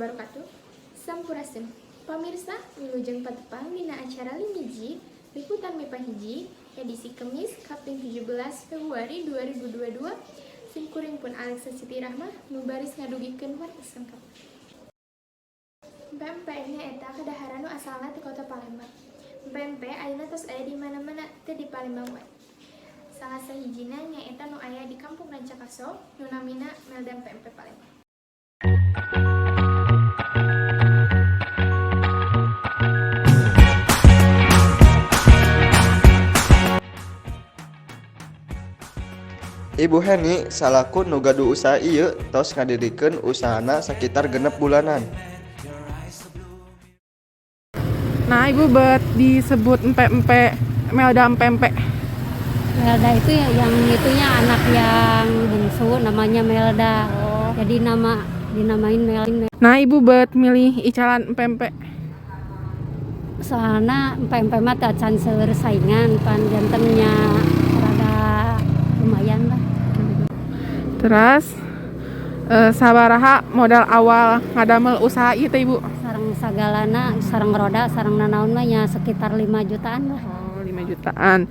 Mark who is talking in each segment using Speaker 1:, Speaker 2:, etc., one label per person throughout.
Speaker 1: wabarakatuh. Sampurasun. Pamirsa, wilujeng patepang dina acara Limiji, Liputan MIPA hiji, edisi Kemis kaping 17 Februari 2022. Simkuring pun Alexa Siti Rahmah nu baris ngadugikeun warta lengkap. Empek-empek nyaeta kadaharan nu asalna ti kota Palembang. Empek-empek ayeuna tos aya di mana-mana, teu di Palembang wae. Salah sahijina nyaeta nu aya di Kampung Rancakaso nu namina Melda Empek-empek Palembang.
Speaker 2: Ibu Heni salaku nu gaduh usaha ieu tos ngadirikeun usahana sakitar 6 bulanan.
Speaker 3: Nah, Ibu bet disebut empek-empek Melda empek-empek.
Speaker 4: Melda itu ya, yang itunya anak yang bungsu namanya Melda.
Speaker 3: Oh.
Speaker 4: Jadi nama dinamain Melda.
Speaker 3: Nah, Ibu bet milih icalan empek-empek.
Speaker 4: Soalnya empek-empek mah teu acan seueur saingan pan jantennya rada lumayan lah.
Speaker 3: Terus sabaraha modal awal ngadamel usaha ieu teh, Ibu?
Speaker 4: Sareng sagalana, sareng roda, sareng nanaon mah nya sekitar 5 jutaan lah.
Speaker 3: Oh, 5 jutaan.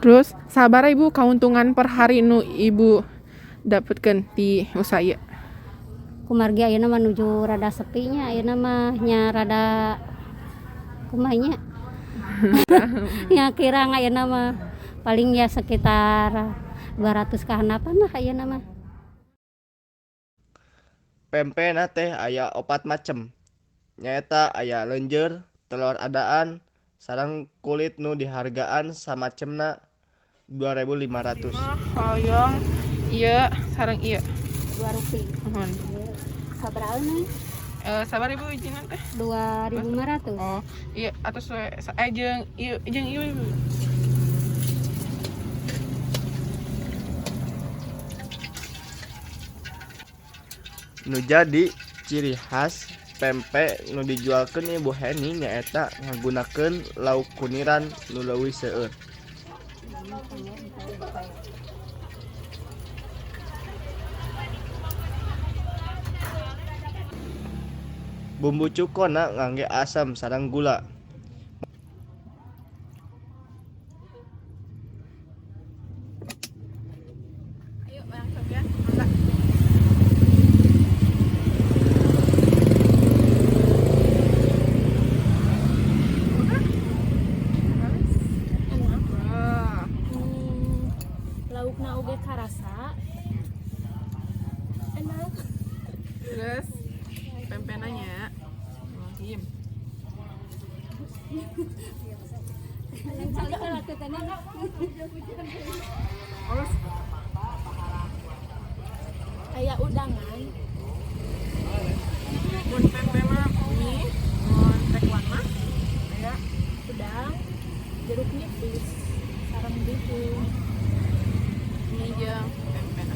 Speaker 3: Terus sabaraha Ibu keuntungan per hari nu Ibu dapetkeun di usaha ieu?
Speaker 4: Kumargi ayeuna mah nuju rada sepinya, ayeuna mah nya rada kumaha nya. Ya kirang ayeuna mah paling ya sekitar 200 kahandapan lah ayeuna mah.
Speaker 2: Pempena teh aya opat macem, nyaeta aya lenjer, telur adaan, sareng kulit nu dihargaan samacemna 2.500.
Speaker 3: Hoyong ieu sareng ieu.
Speaker 4: Dua rupiah.
Speaker 3: Nuhun.
Speaker 4: Sabaraha nih?
Speaker 3: Sabar Ibu izinan teh.
Speaker 4: 2.500.
Speaker 3: Oh, iya atau we jeung ieu Ibu.
Speaker 2: Nu jadi ciri khas pempek nu dijualkeun Ibu Heni nyaeta ngagunakeun lauk kuniran nu leuwih seueur. Bumbu cukona ngangge asam sareng gula.
Speaker 3: Ayo barang cobian, mangga. Udah?
Speaker 1: Enak.
Speaker 3: Wah.
Speaker 1: Laukna oge karasa. Enak.
Speaker 3: Terus pempenanya. Rahim. Terus
Speaker 1: Aya udangan.
Speaker 3: mun pempe mah mie, mun tekwan mah aya
Speaker 1: Udang, jeruk nipis, sareng bihun.
Speaker 3: Mie jeung tempena.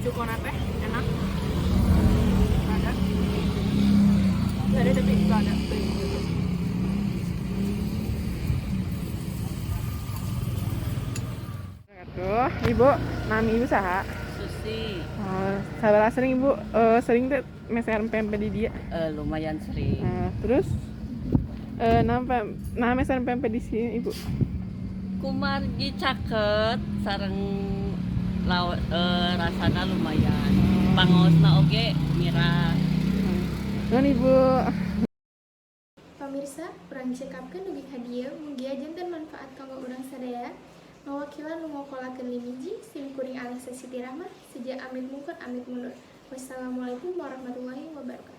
Speaker 3: Cukona teh enak. Ada. Nggak ada tapi nggak ada. Tuh, Ibu, nami Ibu saha?
Speaker 5: Susi.
Speaker 3: Oh, sabaraha sering Ibu sering teh meser pempek di dia?
Speaker 5: Lumayan sering.
Speaker 3: Nah, terus nah meser pempek di sini Ibu.
Speaker 5: Kumargi caket sareng rasana lumayan. Pangaosna oge mirah.
Speaker 3: Nuhun Ibu.
Speaker 1: Pamirsa, urang cekapkeun dugi ka dieu, mugia janten manfaat kanggo urang sadaya. Ngawakilan nu ngokolakeun Limiji, sim kuring Alexa Siti Rahmah, seja amit mungkur amit mundur. Wassalamualaikum warahmatullahi wabarakatuh.